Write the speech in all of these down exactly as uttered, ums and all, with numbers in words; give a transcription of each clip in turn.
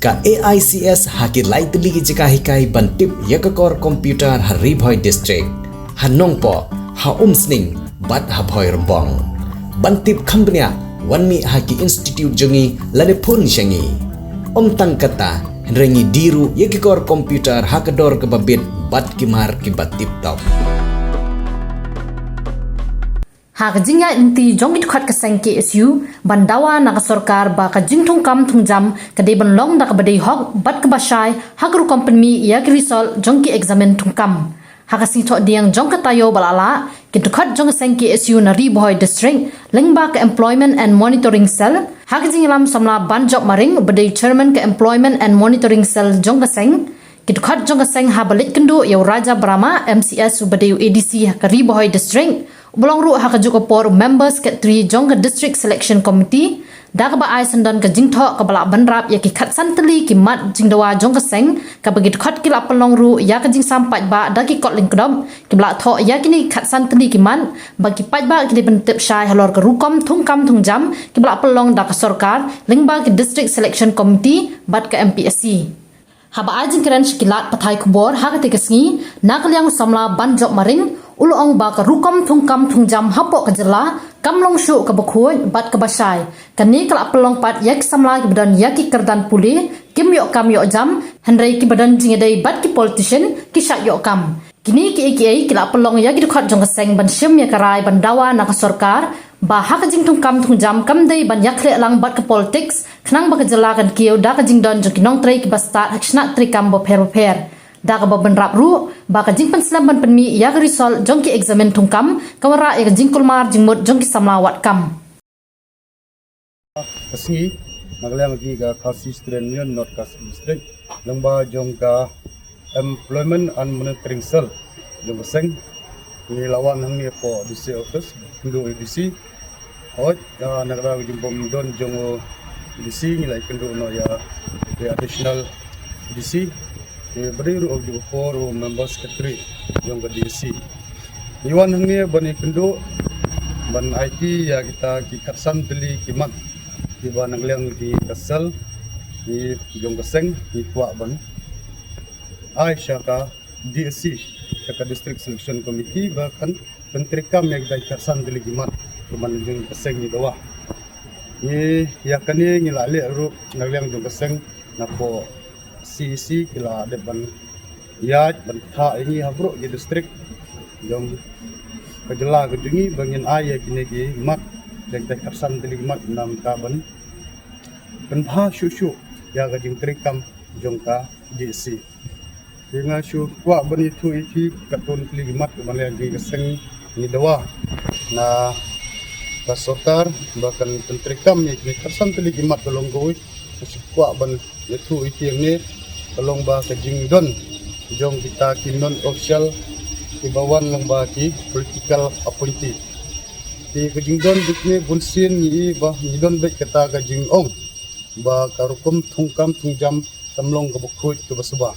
Ka A I C S ha ki lai tylli ki jaka hikai ban tip ïa ka kor computer ha Ri Bhoi District, ha Nongpoh, ha Umsning bad ha Bhoirymbong. Ban tip kham bniah, wan mih ha ki institute jong ngi lane phone sha ngi. Ym tang kata, hynrei ngi die ruh ïa ki kor computer ha ka dor kaba bit bad ki mar kiba tip top. Ha ka jingïaid lynti jong ki dkhot ka seng K S U ban dawa na ka sorkar ba ka jingthungkam thungjam ka dei ban long da kaba dei hok bad kaba shai ha ka rukom pynmih ïa ki result jong ki eksamin thungkam. Ha ka sngi Thohdieng jong ka taïew ba la lah, ki dkhot jong ka seng K S U na Ri Bhoi District lyngba ka Employment and Monitoring Cell, ha ka jingïalam samla Banjop Maring uba dei chairman ka Employment and Monitoring Cell jong ka seng, ki dkhot jong ka seng haba leit kynduh ïa u Raja Brahma, M C S uba dei u A D C ha ka Ri Bhoi District, uba long ruh ha kajuh ka por u member secretary jong ka District Selection Committee, da kaba ai syndon ka jingthoh kaba lah bynrap ïa ki khatsan tylli ki mat jingdawa jong ka seng, kaba ki dkhot ki la pynlong ruh ïa ka jingsam paidbah da ki kot lyngkdop kiba la thoh ïa kine ki khatsan tylli ki mat, ba ki paidbah ki dei ban tip shai halor ka rukom thungkam thungjam kiba la pynlong da ka sorkar lyngba ki District Selection Committee bad ka M P S C. Haba ai jingkren sha ki lad pathai khubor ha katei ka sngi, na ka liang u samla Banjop Maring u la ong ba ka rukom thungkam thungjam hapoh ka jylla kam long shuh kaba khuid bad kaba shai. Kane ka la pynlong pat ïa ki samla kiba don ïa ki kyrdan pule, kim ïoh kam ïoh jam, hynrei kiba don jingïadei bad ki politician ki shah ïoh kam. Kine kiei kiei ki la pynlong ïa ki dkhot jong ka seng ban shim ïa ka rai ban dawa na ka sorkar ba ha ka jingthungkam thungjam kam dei ban ïakhleh lang bad ka politics, khnang ba ka jylla kan kiew da ka jingdon jong ki nongtrei kiba stad ha ki shnat treikam bapher bapher. Da kaba bynrap ruh ba ka jingpynslem ban pynmih ïa ka result jong ki eksamin thungkam ka wanrah ïa ka jingkulmar jingmut jong ki samla wad kam. Ka sngi, na ka liang jong ka Khasi Student Union North Khasi District, lyngba jong ka Employment and Monitoring Cell jong ka seng, ngi la wan hangne hapoh D C office, kynduh ïa u D C. Hooid, ah, na ka daw ka jingbym don jong u D C, ngi la ïakynduh noh ïa u Additional D C, ïa uba dei ruh u jong ka por u member secretary jong ka D C. Ngi wan hangne ban ïakynduh, ban aiti ïa kita ki khatsan tylli ki mat kiba na ka liang jong ka cell jong ka seng ngi kwah ban ai sha ka D S C, sha ka District Selection Committee, ba kan pyntreikam ïa kita ki khatsan tylli ki mat kiba na ka liang jong ka seng ngi dawa. Ngi, ïa kane ngi la leh ruh na ka liang jong ka seng, napoh C E C ki la dep ban ïaid ban thah ïa ngi ha baroh ki district jong ka jylla ka jong ngi ba ngin ai ïa kine ki mat, ïa kita ki khatsan tylli ki mat, namar ka ban pynbha shuh shuh ïa ka jingtreikam jong ka D S C. Te nga shu kwah ban ïathuh ïa phi katto katne tylli ki mat kiba na ka liang jong ka seng ngi dawa na ka sorkar ba kan pyntreikam ïa kine ki khatsan tylli ki mat. Ka long kawei, nga shu kwah ban ïathuh ïa phi hangne, ka long ba ka jingdon jong kita ki non official kiba wan lyngba ki political appointee. Te ka jingdon jong kine bunsien ngi i ba ngi don beit kata ka jingong ba ka rukom thungkam thungjam kam long kaba khuid kaba suba.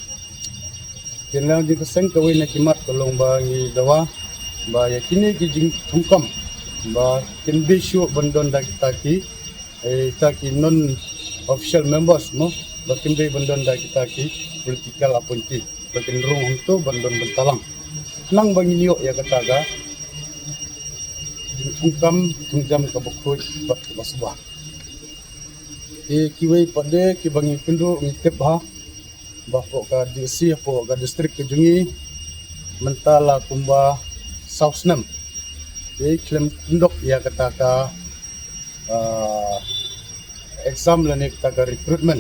Te na ka liang jong ka seng kawei na ki mat ka long ba ngi dawa ba ïa kine ki jingthungkam ba kin beh shuh ban don da kita ki, eh, kita ki non official members mo, ba kin beh ban don da kita ki political appointee, ba kin rung hangto ban don ban talang. Nang ba ngin ïoh ïa kata ka jingthungkam thungjam kaba khuid bad kaba suba. Te kiwei pat de kiba ngi kynduh ngi tip ha ba hapoh ka D S C, hapoh ka district ka jong ngi mynta la kumba saw snem. Te khlem kyndok ïa kata ka, ah, exam lane kata ka recruitment.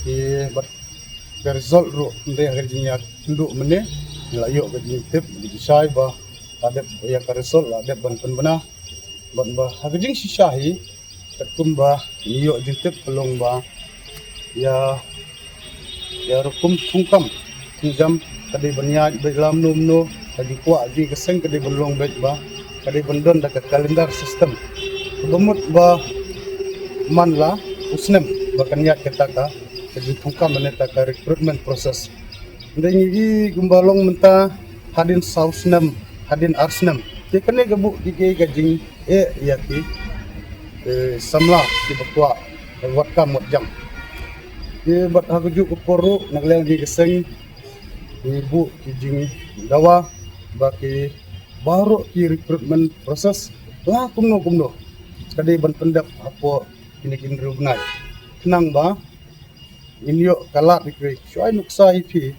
Te bad ka result ruh hynrei ha ka jingïakynduh mynne ngi la ïoh ka jingtip, ka jingshai ba la dep ïa ka result la dep ban pynbna. Bad ba ha ka jingshisha hi katkum ba ngi ïoh jingtip ka long ba ïa, ïa rukom thungkam thungjam ka dei ban ïaid beit lamno mno, ka jingkwah jong ka seng ka dei ban long beit ba ka dei ban don da ka calendar system. Kaba mut ba man la u snem ba kan ïaid kata ka, ka jingthungkam ne kata ka recruitment process. Hynrei ngi i kumba long mynta hadien saw snem, hadien ar snem. Te kane ka buh ki, ki, ka jing, eh, ïa ki, eh, samla kiba kwah, eh, wad kam wad jam. Te bad ha kajuh ka por ruh na ka liang jong ka seng ngi buh ki jingdawa ba ki baroh ki recruitment process la kumno kumno ka dei ban pyndep hapoh kine ki hynriew bnai. Khnang ba ngin ïoh ka lad ïa ki, shuwa ai nuksa ïa phi,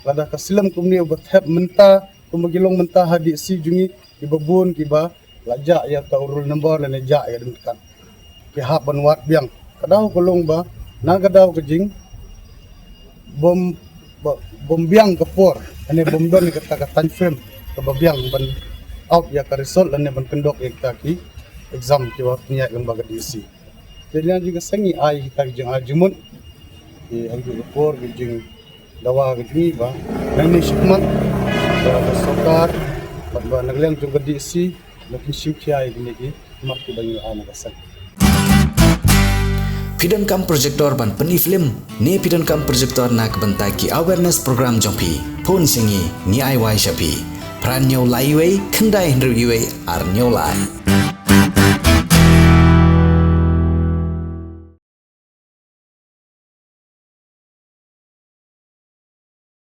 lada ka slem kumne ba thep mynta kumba ki long mynta ha D C jong ngi, kiba bun kiba la jah ïa ka roll number lane jah ïa ka dang kat, ki hap ban wad biang. Ka daw ka long ba na ka daw ka jing bym, ba, bym biang ka por, lane bym don kata ka time frame kaba biang ban out ïa ka result lane ban kyndok ïa kita ki exam kiba pynïaid lyngba ka D C. Te na ka liang jong ka seng ngi ai kita ki jingai jingmut, ki ai ki por, ki jingdawa ka jong ngi ba na kine ki shipmat ba ka sorkar bad ba na ka liang jong ka D C ba kin shim khia ïa kine ki mat kiba ngi ai na ka seng. Phi donkam projector ban pyni film ne phi donkam projector na ka bynta ki awareness program jong phi, phone sha ngi, ngi ai wai sha phi. Phra hynñiew lai wei, khyndai hynriew wei, ar hynñiew lai.